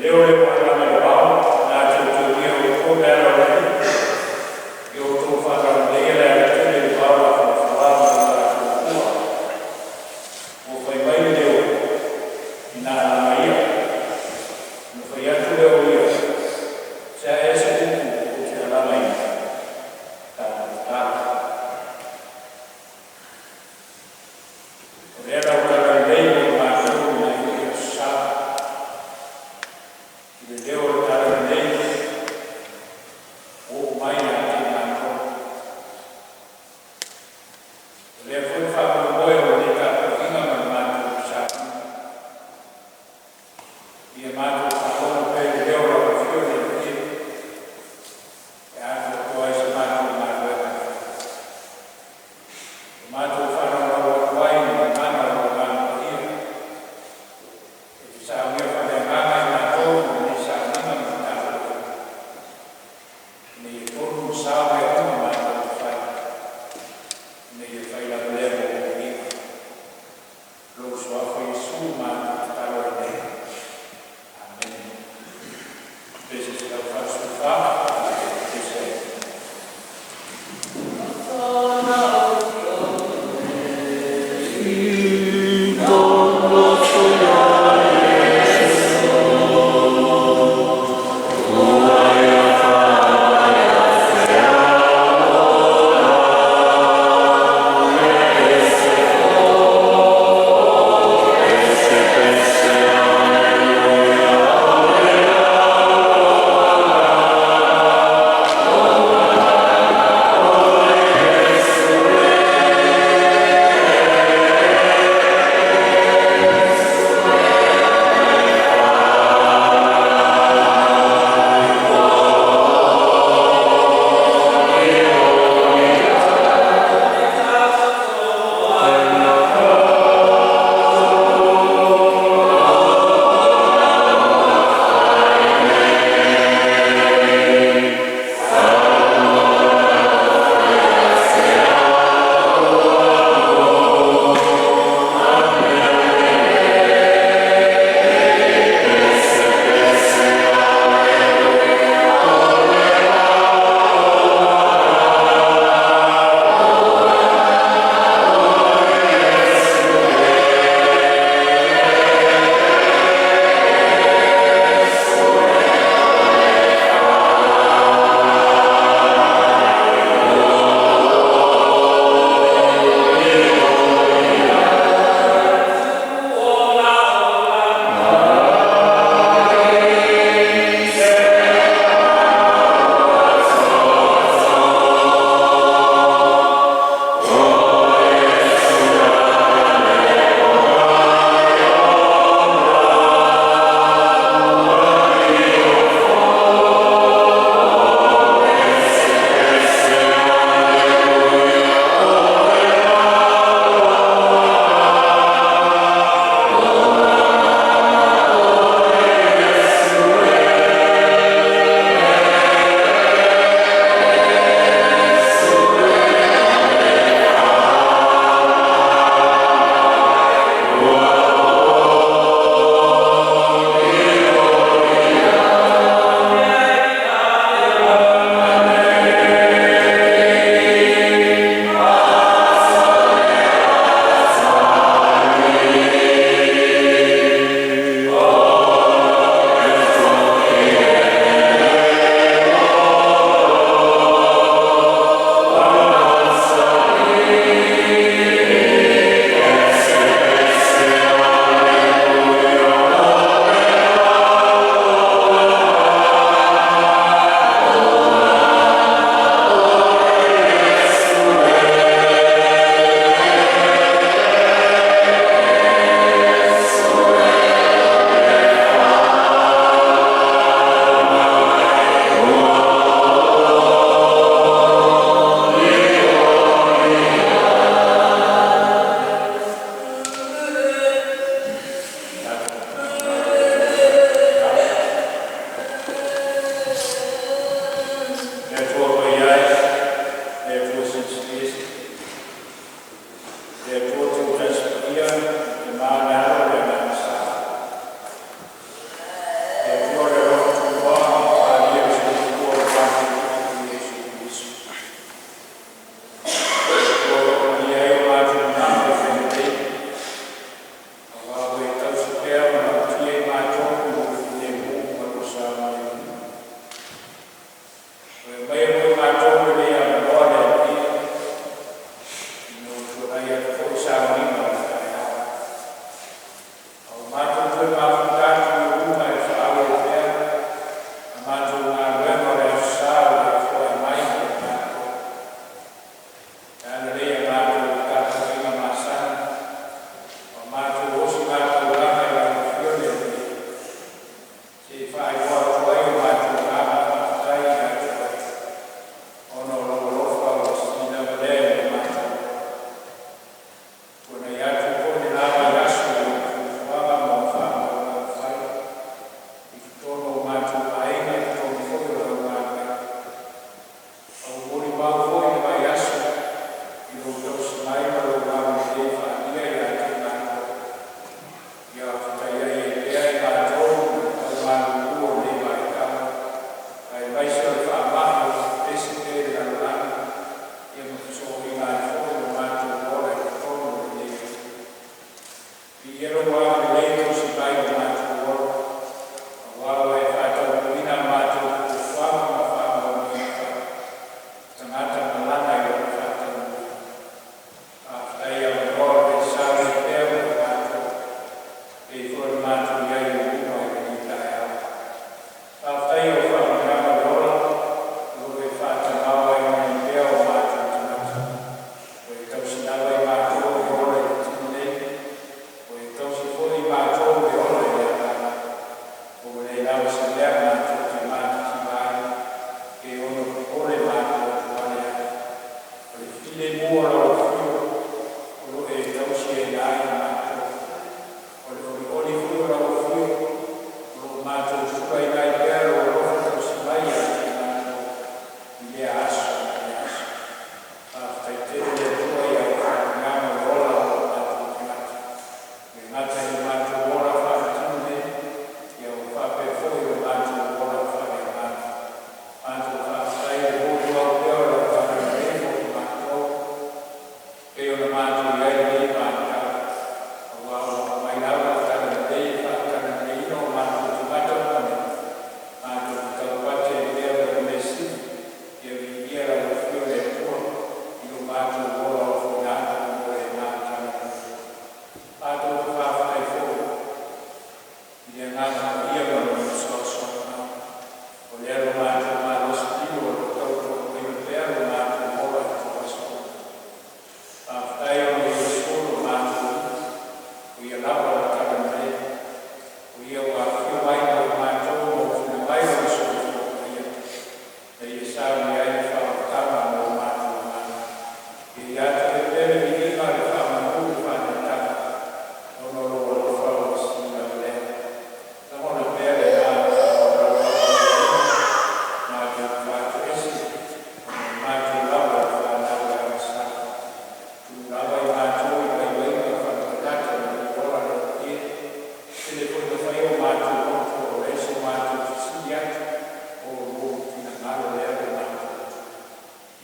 leo lea ua alama i le vao, na teuteulia e outou le ala o le Alii, ia outou faalauleleia le alatele i le vao lafolafua ma lo tatou Atua. Ua fai mai le leo ina alama ia, ona fai atu lea o ia, se a ea se upu ou te alamaina, tatou tatalo. O lea lau talalelei mo i matou i lenei foi aso Sa. I le Filemu o lau afio o loo e tausi ai i matou. O le olioli foi o lau afio o loo matou sulaina ai pea lou alofa tausi mai ia te matou i lea aso ma lea aso. Faafetai tele le Atua i au faamanuiaga ua ola mo o matou tagata. E le gata i lo matou ola faaletino nei, ia ua faapea foi lo matou ola faaleagaga. Matou faafetai le molimau pea o lau agalelei mo i matou pei ona matou i ai i lenei vaitau, aua o lo o aumai lava le talalelei e faatalaleleiina o matou tagata uma nei, matou te taupate ai pea mo le mea sili, ia viia lau Afio le Atua i lo matou ola ofoina atu mo le ma talalelei. Matou te faafetai foi i le Agaga Paia ma lona fesoasoani mai, o lea lo matou malosi lilo o lo o tautoaluaina pea lo matou ola i ituaso uma. Faafetai ona o Iesu lo matou Alii, o Ia lava o le talalelei, o Ia ua afio mai mo i matou ma ofoina mai Lona soifua paia, na Ia saunia ai le faaolataga mo o matou agaga. Ia ia te Oe pea le viiga, le faamanu, le faaneetaga, ona o lou alofa ua sili lava lea. Lagona pea le agaga faaaloalo lau Afioga, matou te faatoese ona o matou lava o le fanau a le agasala. E tumu lava i matou i vaivaiga faale-tagata i lenei ola laupie. E tele foi ina fai o matou loto ua leai so matou fesili atu po o lou finagalo lea lo matou Atua.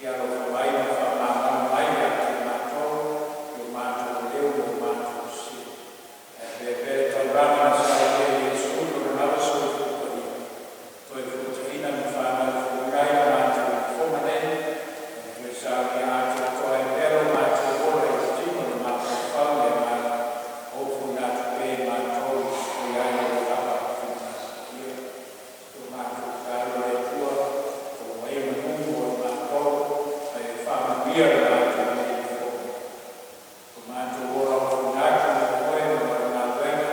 Ia alofa mai ma faamagalo mai ia te i matou i o matou maleu ma o matou sese. Ae avea pea le taulaga na saunia e Iesu i lona lava soifua paia, toe fuataina ma fanau fouina ai la matou i fofoga nei, ma toe saunia atoatoa ai pea lo matou ola i le tino ma le mafaufau i le agaga, ofoina atu pea i matou e ai lou lava finagalo paia. O matou tatalo le Atua, tau mai manu mo i matou, ma e faamanuia le matou nei fono. O matou ola ofoina atu mo oe ma lau galuega,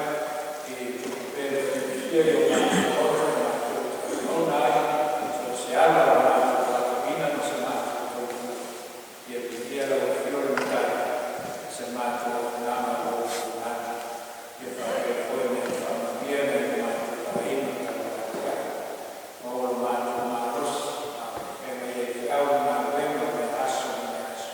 e tupu pea le fiafia i o matou loto matou te auauna ai, so o se ala o matou valaauina ma sa matou tautua. Ia viia lau Afio le Matai i sa matou auaunaga ua ofoina atu. Ia faapea foi ona e faamanuia nai o matou aiga talavaleai. Maua lo matou malosi, a o feagai ai i feau ma galuega o lea aso ma lea aso.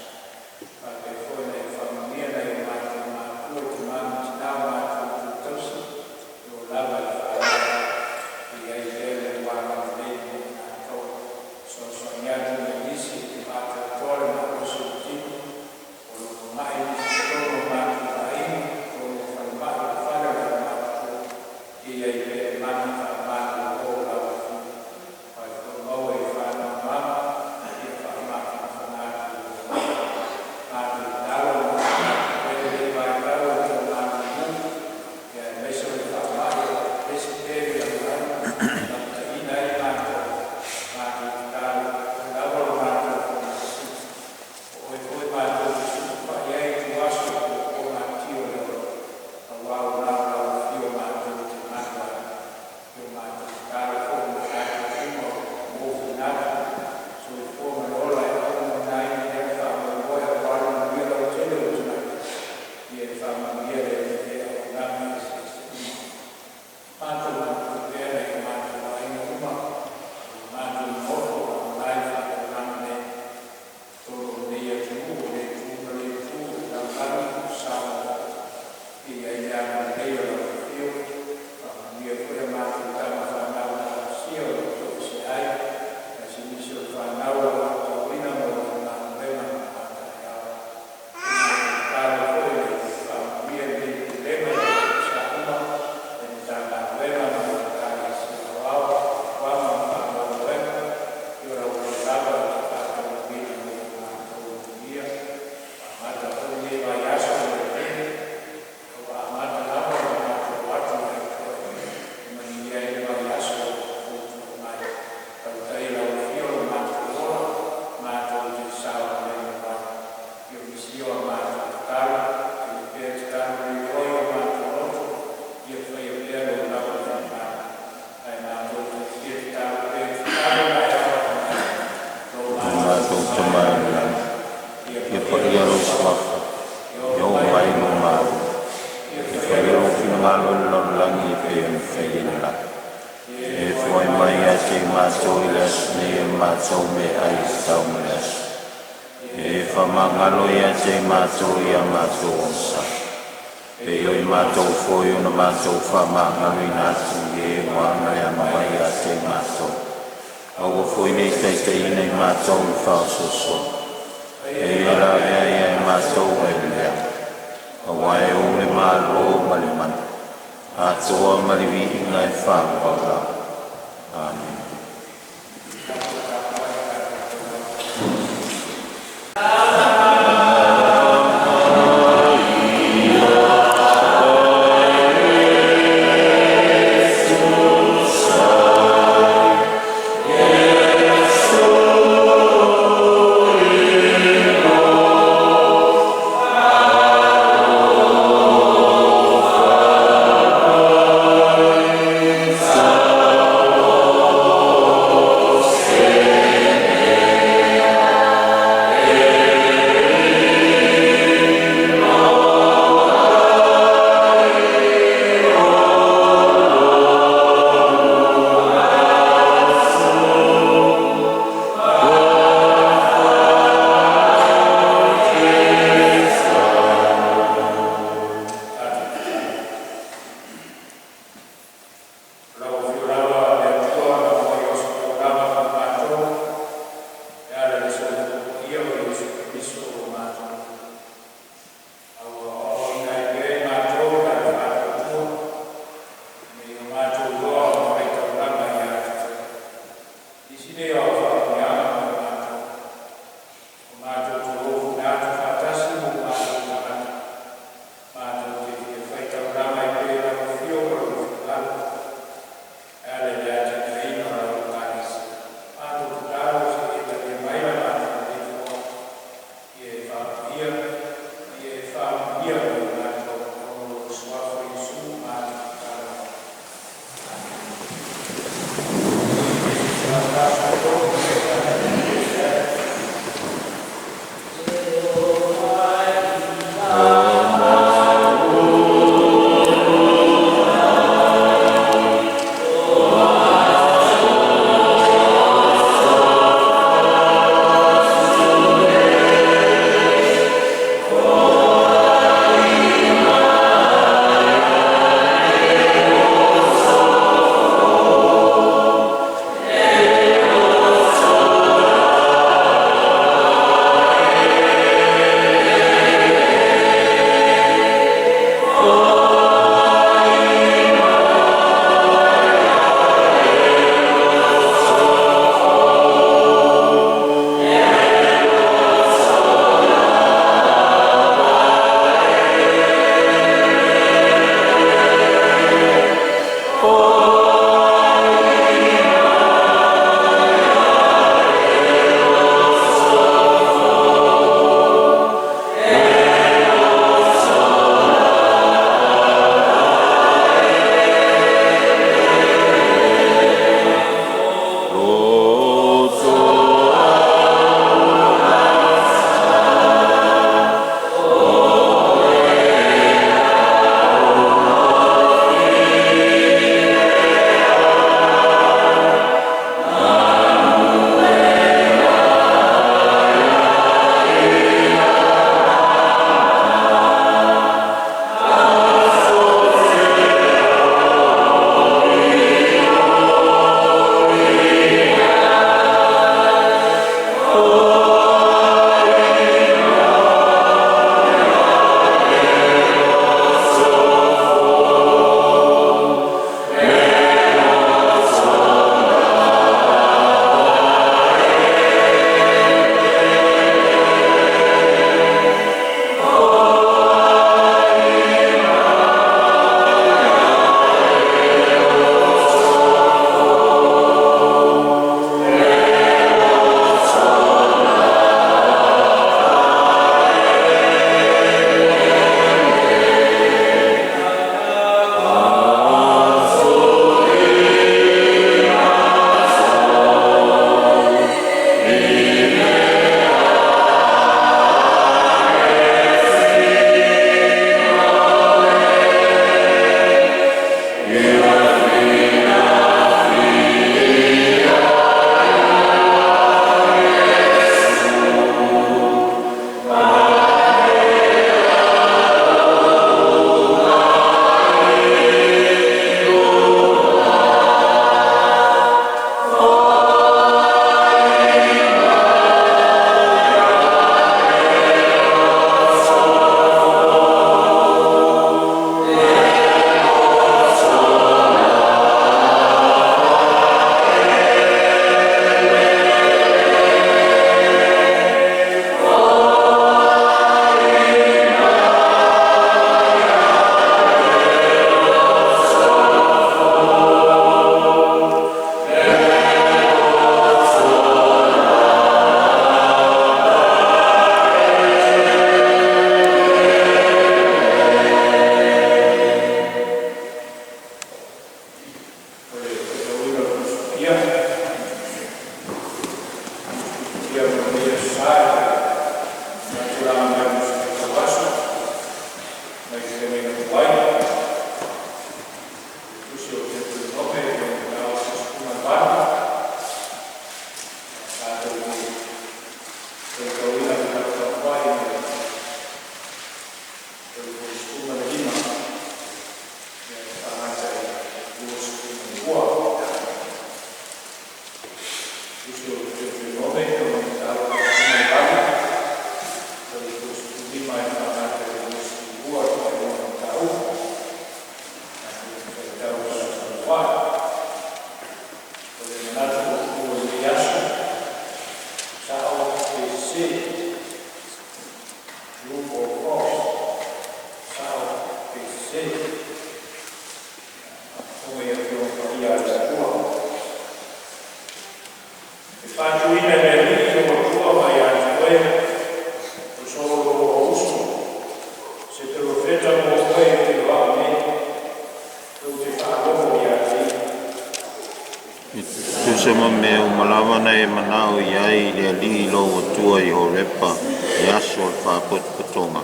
Ia paia lou Suafa, ia oo mai lou Malo, ia faia lou finagalo i le lalolagi e pei ona faia i le lagi. E foai mai ia te i matou i le aso nei o le matou meaai e tatau mo le aso. Ia e faamagalo ia te i matou i a matou ogasami, e pei o i matou foi ona matou faamagaloina atu i e ua aga le agavai ia te i matou. Aua foi ne i taitaiina i matou i le faaosoosoga, ae ia lavea ia i matou mai le leaga. Aua e ou le Malo ma le mana atoa ma le viiga e faavavau lava. Amene. oo i ai le Alii lou Atua i Horepa i le aso o le faapotopotoga,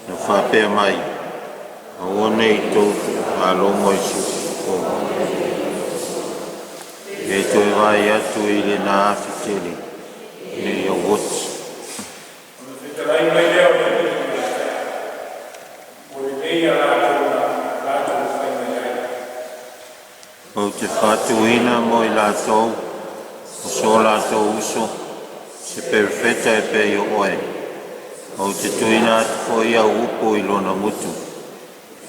na faapea mai, Aua ne i tou faalogo i se pe toe vaai atu i lena afi tele, ne i ou oti. Ona fetalai mai lea o le Alii ia te a'u, “Ua lelei a latou na fai mai ai. Ou te faatuina mo i latou ma so latou uso se perofeta e pei o oe. Ou te tuuina atu foi au upu i lona gutu,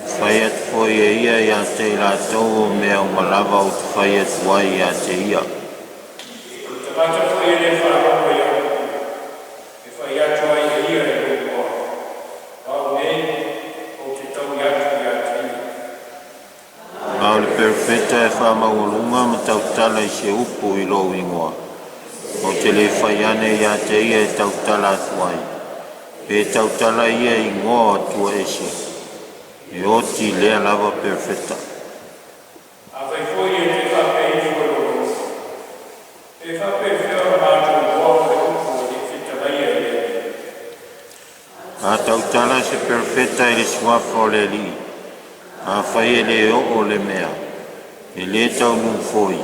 e fai atu foi e ia ia te i latou o mea uma lava ou te fai atu ai ia te ia.” O le tagata foi e le faalogo i a'u upu e fai atu ai e ia i lou igoa, o A'u nei ou te taui atu ia te ia. A o le perofeta e faamaualuga ma tautala i se upu i lou igoa, ou te le fai ane ia te ia e tautala atu ai. Pe tautala ia i igoa o atua ese, e oti lea lava perofeta. Afai foi e te faapea ifo i lou loto, ‘E faapefea ona matou iloa o le upu e le i fetalaia e le Alii?’ A tautala se perofeta i le Suafa o le Alii, afai e le oo le mea, e le taunuu foi,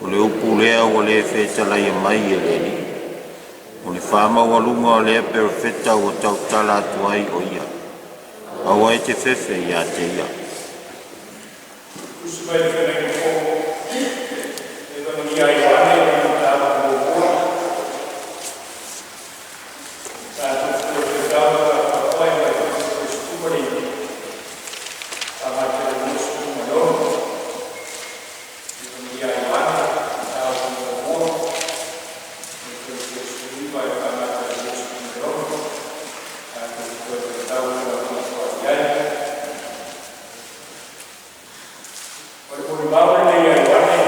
o le upu lea ua le fetalaia mai e le Alii. O le faamaualuga o lea perofeta ua tautala atu ai o ia. Aua e te fefe ia te ia. Tusi mai le Fetalaiga Fou, Ievagelia a Ioane, Mataupu Muamua. Tatou toe faitau faaopoopo i le 19 faamata i le 26. Ievagelia a Ioane, Mataupu Muamua, 19 e faamata i le 26. Tatou toe faitau faaopoopo i ai. O le molimau lenei a Ioane,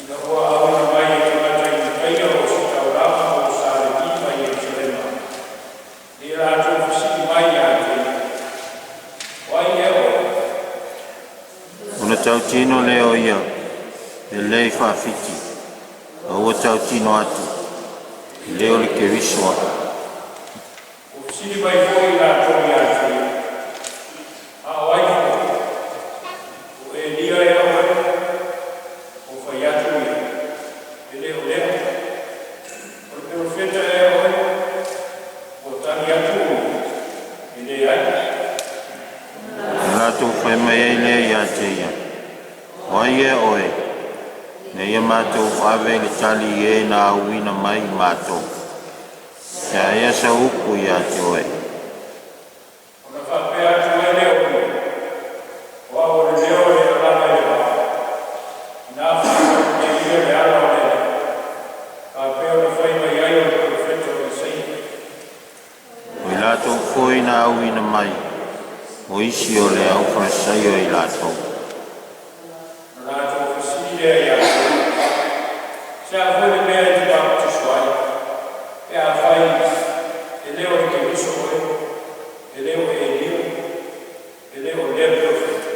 ina ua auina mai e tagata Iutaia o Ositaulaga ma o sa Levi mai Ierusalema, ina ia latou fesili mai ia te ia, “O ai ea oe?” Ona tautino lea o ia, “E lelei faafiti, a ua tautino atu, E le o le Keriso a'u.” Ua fesili mai foi i latou ia te ia, “A o ai foi? O Elia ea oe?” Ou fai atu ia, “E le o lea.” “O le Perofeta ea oe?” Ua tali atu ua ia, “E leai.” Ona latou fai mai ai lea ia te ia, “O ai ea oe, ina ia matou ave le tali i e na auina mai i matou? O le a ea sau upu ia te oe?” Ona faapea atu ai lea o ia, “O a'u o le leo o le alaga i le vao, ina faaleleia le ala o le Alii, faapei ona fai mai ai le Perofeta o Isaia.” O i latou foi na auina mai, o isi o le aufalesaio i latou. Ona latou fesili lea ia te ia, “O le a foi le mea e te papatiso ai, pe afai e le o le Keriso oe, e le o Elia, e le o lea Perofeta?”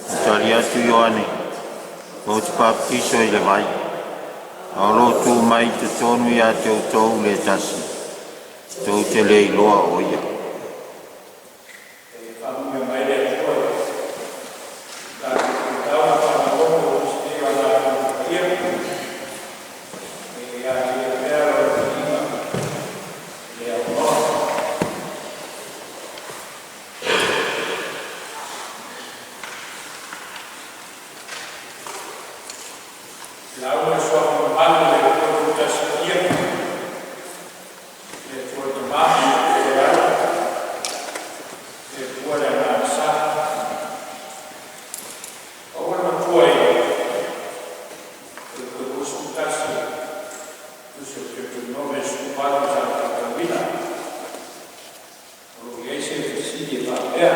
Na tali atu Ioane, “Ou te papatiso i le vai, a o lo o tu mai i totonu ia te outou le tasi, tou te le iloa o Ia.” E faamanuia mai le Atua i le tatou faitau ma faalogologo i nisi nei o a tatou paia. E ia te Ia pea lona viiga e le aunoa. I le Suafa mamalu o le Atua Tauitasi Paia, le Atua le Tamā, le Atua le Alo, le Atua le Agaga Sa. Aua le Matua i le 21, Tusi o le Teutonome 18 sa faitauina. O lo o i ai se fesili e faapea: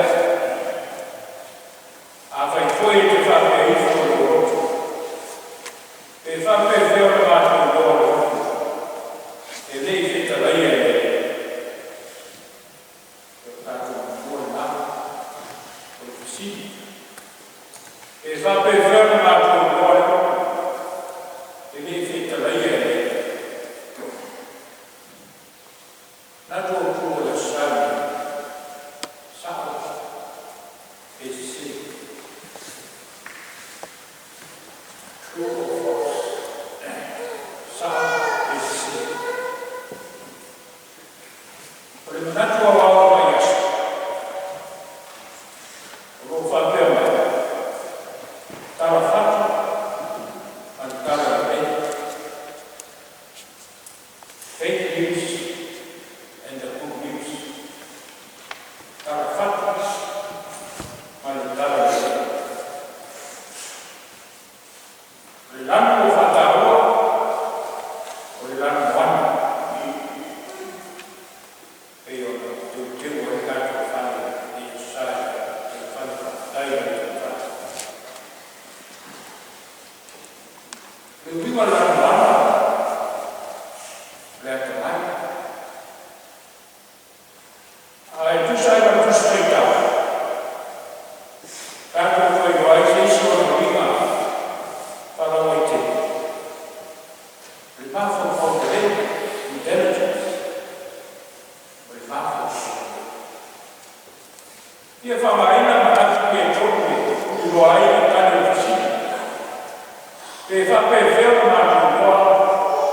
Afai foi e te faapea ifo i lou loto, pe faapefea ona matou iloa o le upu e le i fetalaia e le Alii? O le tatou Matua lena. O le fesili, pe faapefea ona matou iloa le upu e le i Manatu autu o le Aso Sa lenei, sao pe sese? True or false? Sao pe sese? O le manatu aoao o le vaiaso, o lo o faapea mai, Tala fatu ma le tala lelei. Fake news and the good news. Tala fatu ma le tala lelei. O le lanu ua faataua, o le lanumoana, pei ona teuteu ai le tatou fale i le Aso Sa i le fale faafetai a le Taufatu. O le uiga o le lanumoana, o le atamai. Ae tusa ai ma le Tusi Faitau, tatou toe iloa ai se isi ona uiga faalauaitele, o le mafaufau lelei, intelligence, o le mafaufau lelei. Fia faaaogaina manatu ia e tolu e tuliloa ai le tali o le fesili, pe faapefea ona matou iloa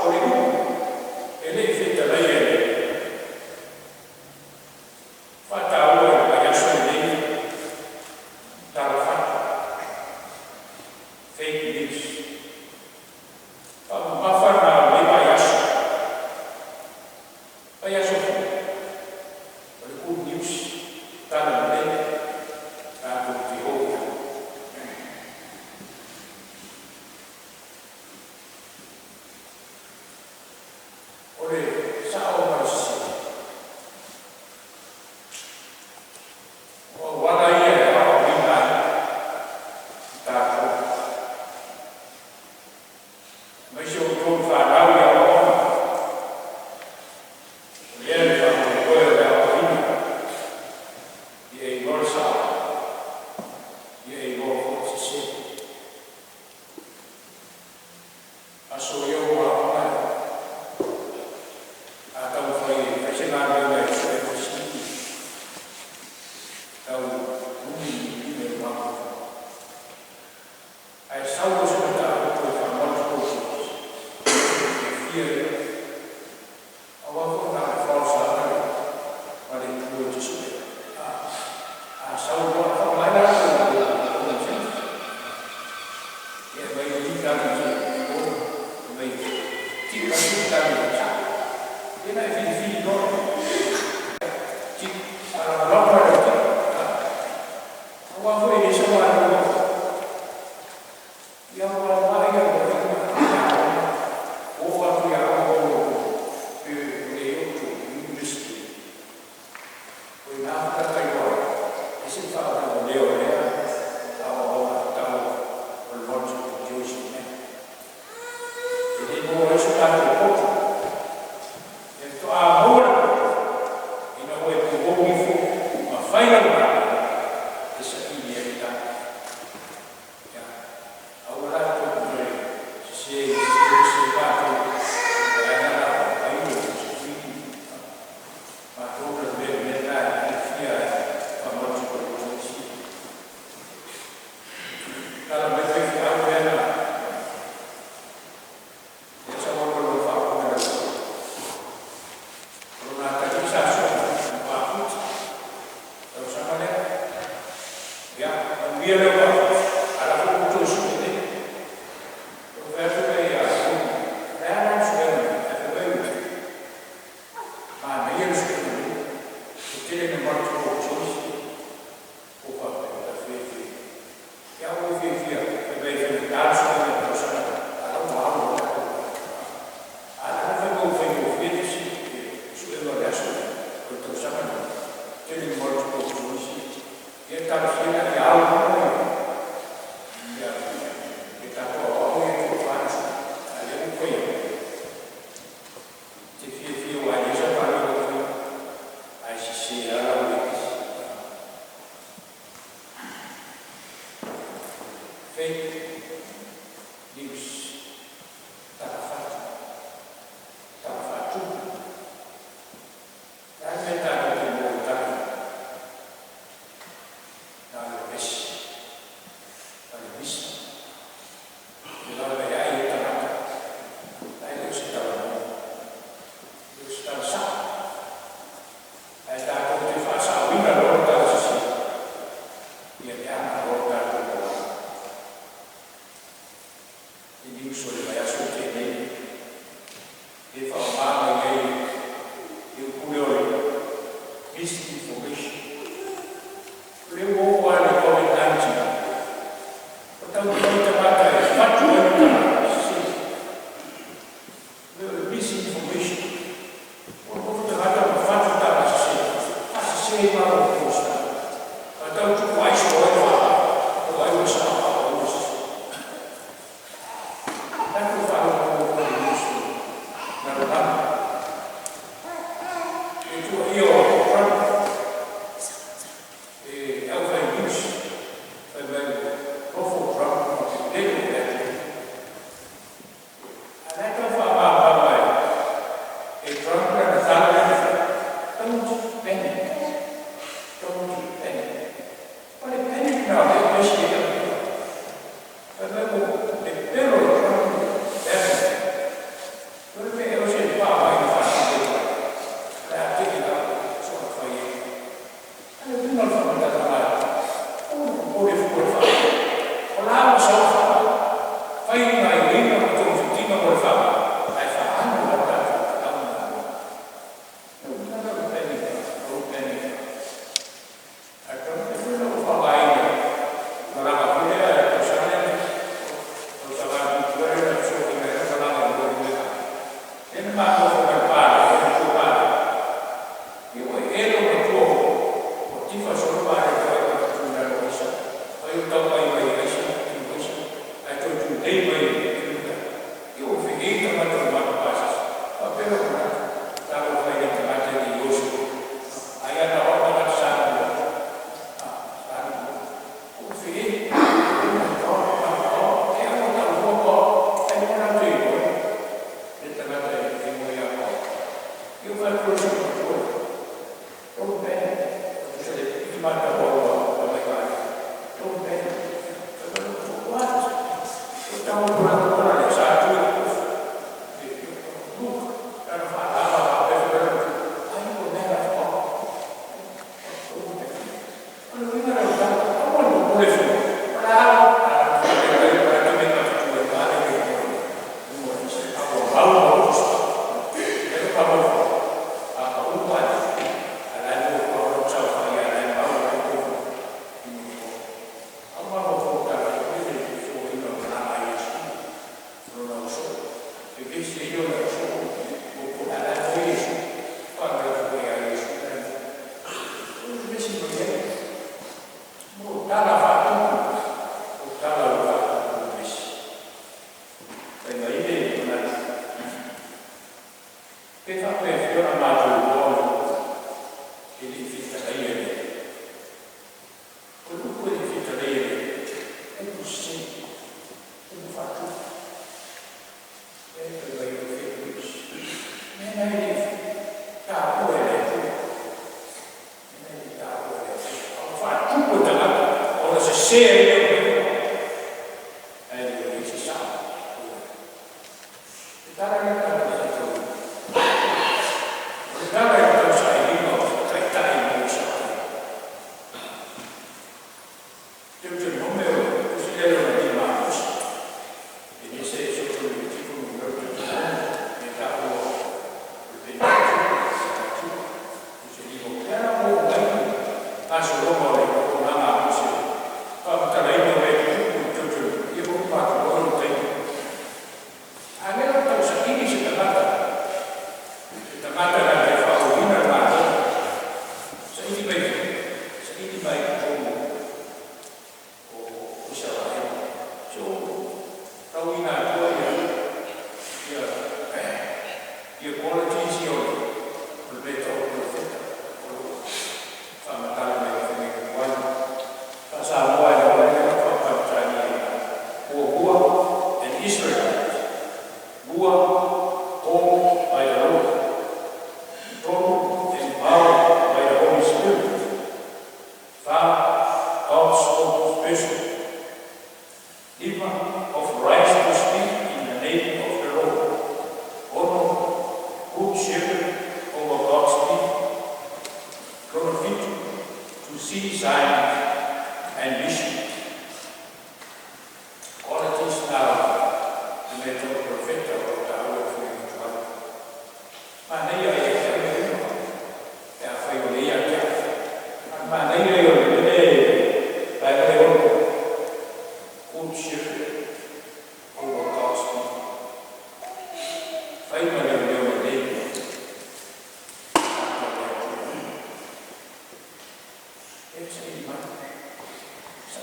o le upu e le i fetalaia e le faataua i le vaiaso lenei tala fatu, fake news. Faamamafa na o lenei vaiaso, vaiaso foi, o le good news, tala lelei, tatou te o i ai. O le sao ma le sese. O auala ia e aoaoina ai i tatou. Aemaise o outou i fanau i aoaoga. O lea le faamoemoe o le aoaoina, ia e iloa le sao, ia e iloa foi le sese. Aso ia ua aoga a taumafai e fai se galuega e sue masini tau umi i le mafaufau. Ae sau loa se mataupu e faa-multiple choice, e fiafia ia, aua foi na o le false lava ma le itu e te sue. A sau loa, faaaoga ai la le common sense. Ia e mai tali te ono, e mai tika atu le tali e sao. Ia na e filifili loa, tik, a lagolago ai lau tik. Aua foi e le sau alu ia ua mai ia ua aoga, oo atu i aoga o pe o le o university. O i nā faatailoa ai, e se faalavelave o lea aoaoga tatau o le multiple choice mea. E le maua ai so tatou poto. E faatoa maua le poto ina ua e pupou ifo ma fai lau galuega e saili ai le tali. Ia, aua la tou te toe sese sese matou i vaega la o ai o sui matou le mea mea na e fiafia ai faa-multiple choice. Tala mai faifeau lea na lea sa ua lua faafofoga lau. O lona atalii sa soo ma mafuti tausaga lea. Ia, manuia lea mafuti, a la foi ua toe sue nei. O fai atu lea ia le a la le suega nei, ae fai mai ua manaia le suega nei. E tele na multiple choice o faapea ta fiafia. Ia ua fiafia, fai mai e faigata le suega i le tausaga lea, a la ua alo loa. A la ua fai mai ua faigofie le suega o le aso lea, o le tausaga lea, tele na multiple choice. Ia talosia la ia alo loa ia ia tatou aoao ia tofa le sui, a lea ua fai atu. Te fiafia ua ai sau galuega o fai, ae sese lava lau lekisi. Fake news, tala fatu, tala faatupu. Misinformation. O lea ua oo lava i le Covid-19, ua taumafai tagata e fatu ai le tala sese. O le misinformation. Ua nofo tagata ma fatu tala sese, faasese ai malo o Ausetalia. A tau tupu ai soo ai le faamai, o ai ua sao a o ai ua sese. Tatou faalogologo foi i le news i le lalolagi, i le tuuaia o Trump e le aufai news, fai mai ua nofo Trump ma pepelo i le atunuu. A o la e tau faamalamalama e Trump lana tala lea na fai, "Don't panic, don't panic." O le panic lena o lea e vevesi ai Amerika. Fai mai ua pepelo e Trump le atunuu. O le mea ea o se faamai na faatupe e Trump? O le a tele lava soona fai ai. A o le uiga o le faamatalaga a Trump, aua le popole fua i le faamai. O la ua sau le faamai. Fai gaoioiga ma togafitiga mo le faamai, ae faaalu lava le tatou feau ma galuega. O le uiga lena o le panic, don't panic. Ae Trump lea foi na ou faaaogaina i malaga foi lea i le tausaga lea na tea, tausaga atu i tua lea na fesootaiga ai na malaga i le lea na ma nofo ma le palagi, le matua palagi. Ia ua ee lou matua ua tifa solo vaalele fai ma tu i lalo o aisa. Fai o tau ai mai aisa, inu aisa, ae toe tulei mai e luga. Ia ua feei tagata o le matou pasese. Faapea lou manatu, talofa e i le tagata e le i oso. Ai a na o au tagata Samoa, Samoa. Ua feei. Oh my God, my God. E aua tau fua God. Ai mo latou iloa le tagata e moe ia Paul. Ia ua fai atu le sui matua. Don't panic. Tusa le piki matau au a mai vaalele. Don't panic. Fai mai, "What?" O tago atu la tala lea sa tu i le ofu. Look, lana faalava faapea fai mai le matua. I am a man of God. Don't panic. O le uiga lea o le tala, aua le popole fua. O la faapea mai o le mea tu ai vaalele i luga o isi. A ua mau ma ou tusi. E pa mo a pa u ai. A la e mo pa o saofai a la e mau o ko. Au ma mo fo tala e le fo ina o la ai Iesu. Lona uso. Vevesi ai ona uso. O ko la la mo Iesu. Pa me fo ia Iesu. O le vevesi mai ai. Mo tala faatupu. O tala o faatupu vevesi. Fai mai le manatu. Pe faapefea ona matou iloa e le i fetalaia e le Atua. O le upu e le i fetalaia e le Atua, upu sese, upu faatupu. E fai mai o fake news. Mea na e le taua e le Atua. Mea na e le taua e le Atua. A ua faatupu e tagata ona sese ai lea o mea. Ae le o i ai se sao. Le tala lea tatou te faitauina. O le tala i le tausailiga o taitai mo Isaraelu. Teuteronome o le tusi lea i lona lima a Mose. Kenese, Esoto, Levitiko, Numero, Teuteronome, e taua o le Penitatuka, Pentateuch, tusi e lima. O lea la ua oo mai le gasologa o le auaunaga a Mose, faamatalaina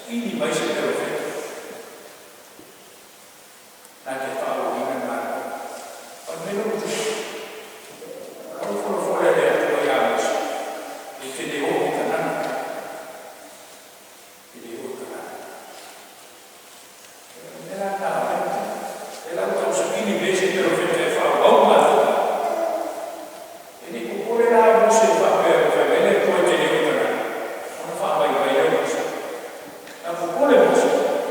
Saili mai se perofeta na te faaauauina le galuega. O le mea lea ua tupu, o la ua folafola e le Atua ia Mose, e te le oo i Kanana, e te le oo i Kanana. O le mea la lena o lea ua tupu. O lea la ua tausaili mai se perofeta e faaauau le galuega. E le i popole la Mose faapea ua fai mai le Atua e te le oo i Kanana, ona faavaivai lea o Mose. Na popole Mose,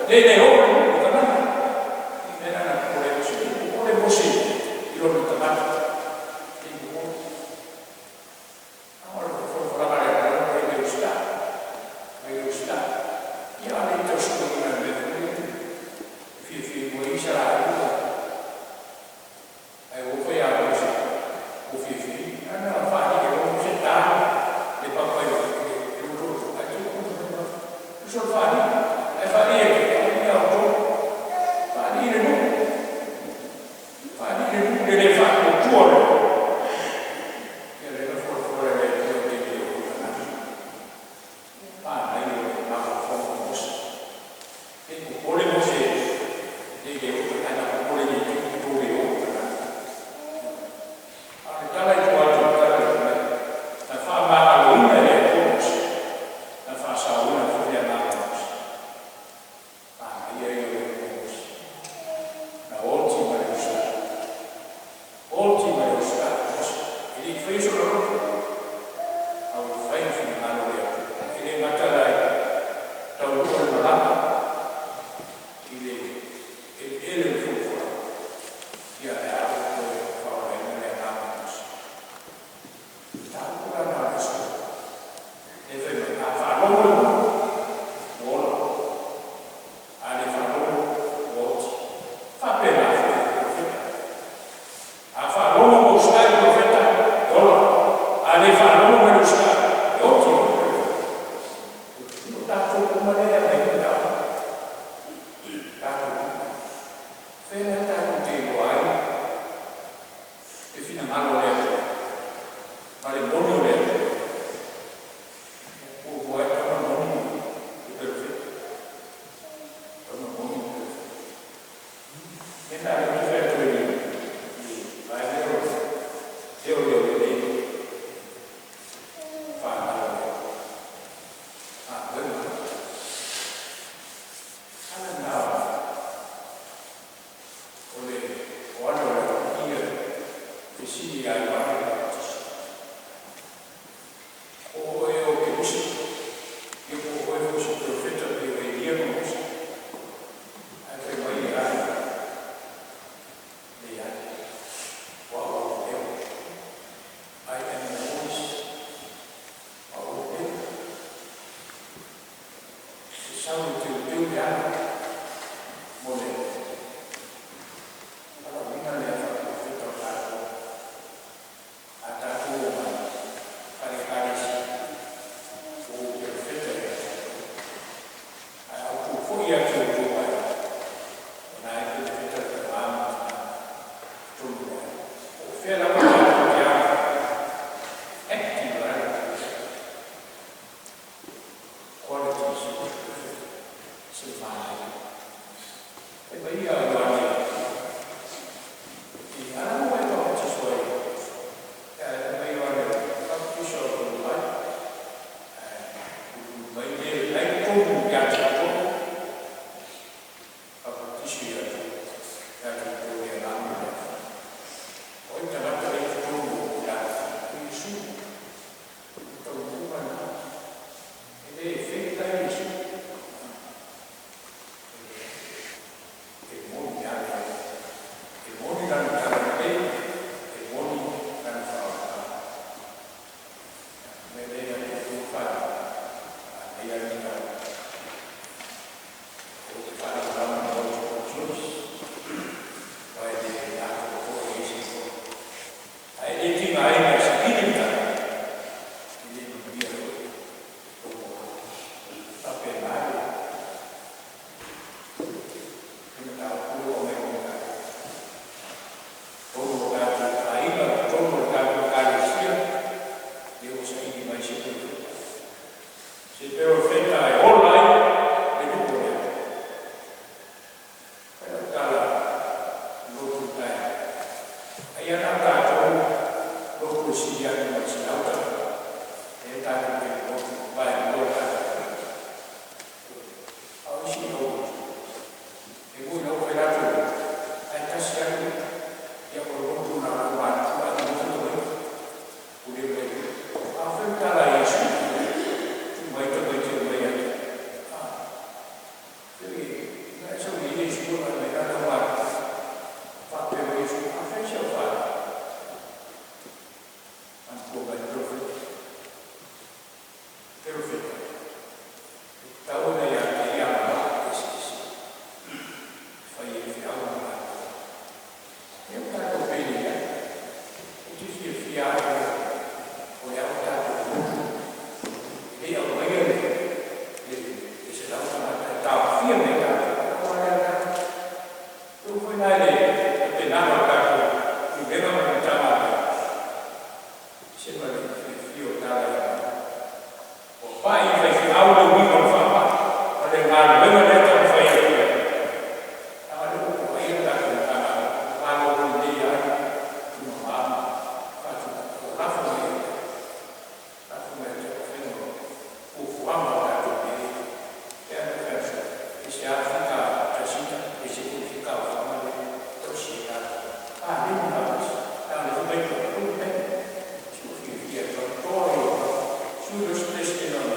le le oo i Kanana. I mea la na popole ai Mose, e le i popole Mose i lona tagata, e le i popole. A o le folafolaga a le Atua e le usitai, e le usitai. Ia a le i tausimaina i le mea foi lea e fiafia ai mo Isaraelu, ae ua fai ia Mose ua fiafia ai. Na faalii e loa Mose ta le papa i le lotoloto ae toloto mai. Uso le faalii, ae faalii e faalii ia outou. Faalii le nuu, faalii le nuu le le faatuatua o le nuu. Ia lea na folafola e le Atua e te le oo i Kanana. Manaia o le mafaufauga o Mose. E le i popole Mose le i le oo i Kanana, ae na popole ne i te i ua outou le oo i Kanana. A o le tala i tua atu o le tala i le mai, na faamagaloina e le Atua Mose, na faasaoina foi le agaga o Mose. Manaia ia o le upu a Mose. Na oti ma le usitai. Oti ma le usitai Mose. E le i faia sona loto, a ua fai le finagalo o le Atua. E le gata la i taunuu le malaga i le eleele o le fuafuaga, ia ae a ua toe faaolaina le agaga o Mose. Mataupu la na o le aso. E fai mai, a faalogo le nuu, ua ola. A le faalogo, ua oti. Faapena foi i le profeta. A faalogo ma usitai le profeta, e ola. A le faalogo ma le usitai, e oti le profeta. O tatou uma lea e aumai ai mataupu. Tatou uma. Fea la tatou te iloa ai le finagalo o le Atua ma le moni o le Atua? Fuafua e tatau ona moni le perofeta. Tatau ona moni le perofeta. Mea na lea ou te fai atu ai i le vaega lea o leo lelei. Fiafia o tala i faga. Ua pai i faifeau le uiga o le faamai, o le galuega lea e taumafai atu ai. Leaga o lea ua vaaia le tatou Matagaluega, malo lelei ai, tumama ma faatulaga, ua lafo mai ia te au, lafo mai ia te au le faiga o fuafuaga o tatou mea ia. E pei ona ou fai atu, e ese lava le fika a Peseta, ese foi le fika a Ofaga lea e tausi ai tatou. Paleni faatasi, leaga o lea foi e vaai atu ai, si ua fiafia e tautoa ia Ofaga, sui loa se Peresetene o le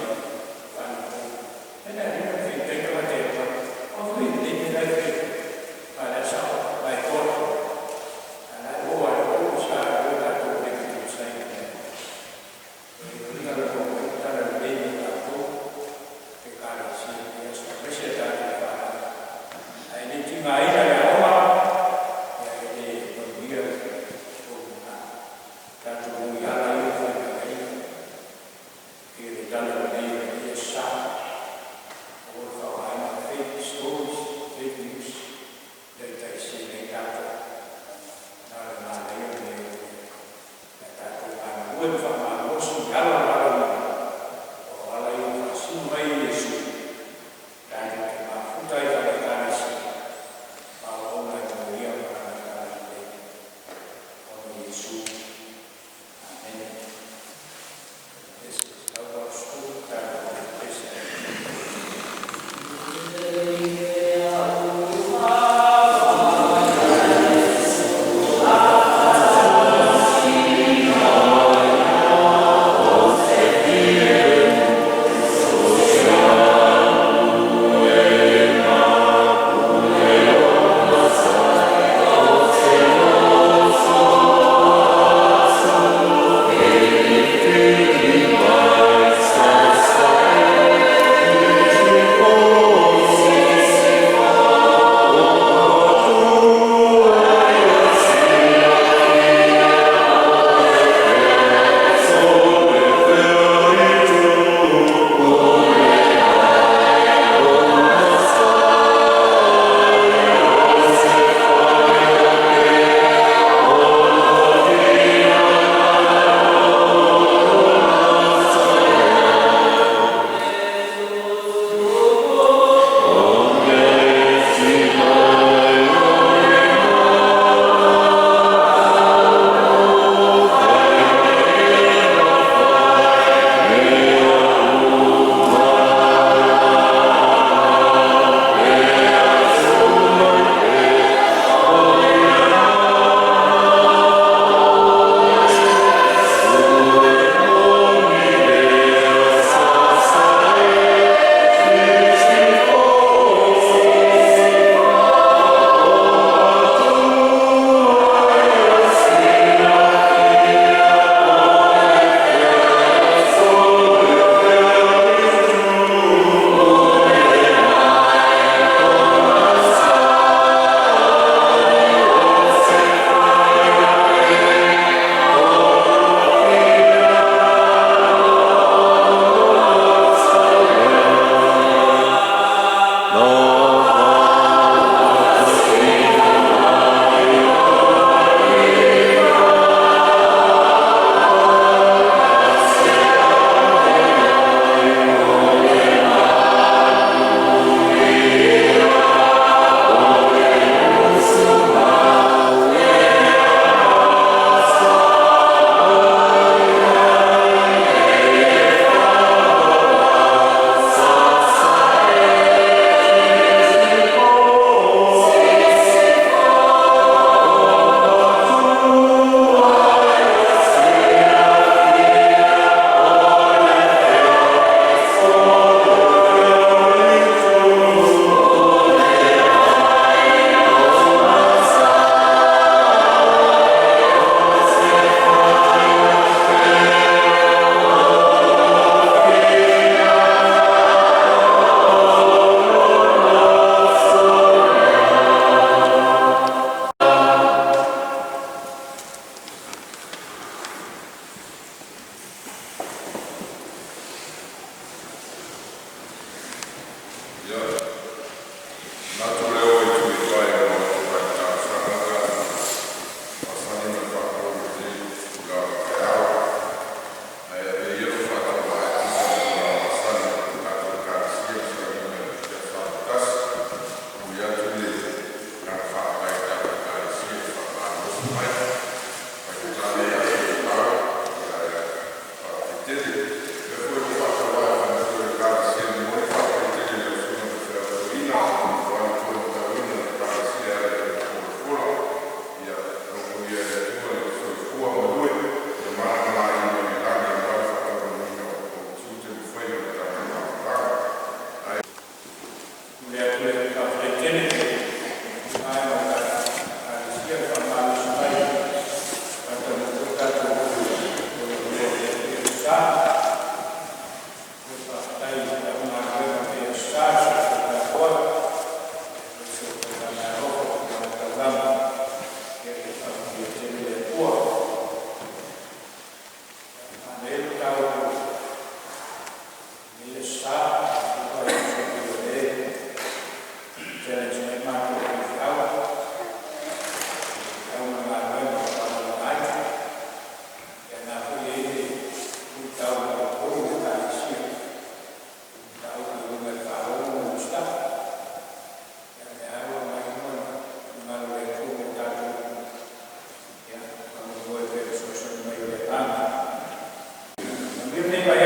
Aso Sa. Ia faafetai i le aufaigaluega i Aso Sa i le soifua tapuai ma si ou taulaga alofa i le paga taulaga. Ia ia faamanuia tele le Atua. A nei le mataupu i lenei Aso Sa, e tusa ai o lea e challenge mai matou o faifeau, feau ma le galuega ua taualauina ai. Ia na foi e i ai le luitau i totonu o Ekalesia, mataupu e uiga i le faalogo ma le lesitala. Ia o lea lava ua aumai uma le finagalo o le Atua mo tatou, ia faamoemoe pea i le fesoasoani mai o le Agaga. Manuia lenei.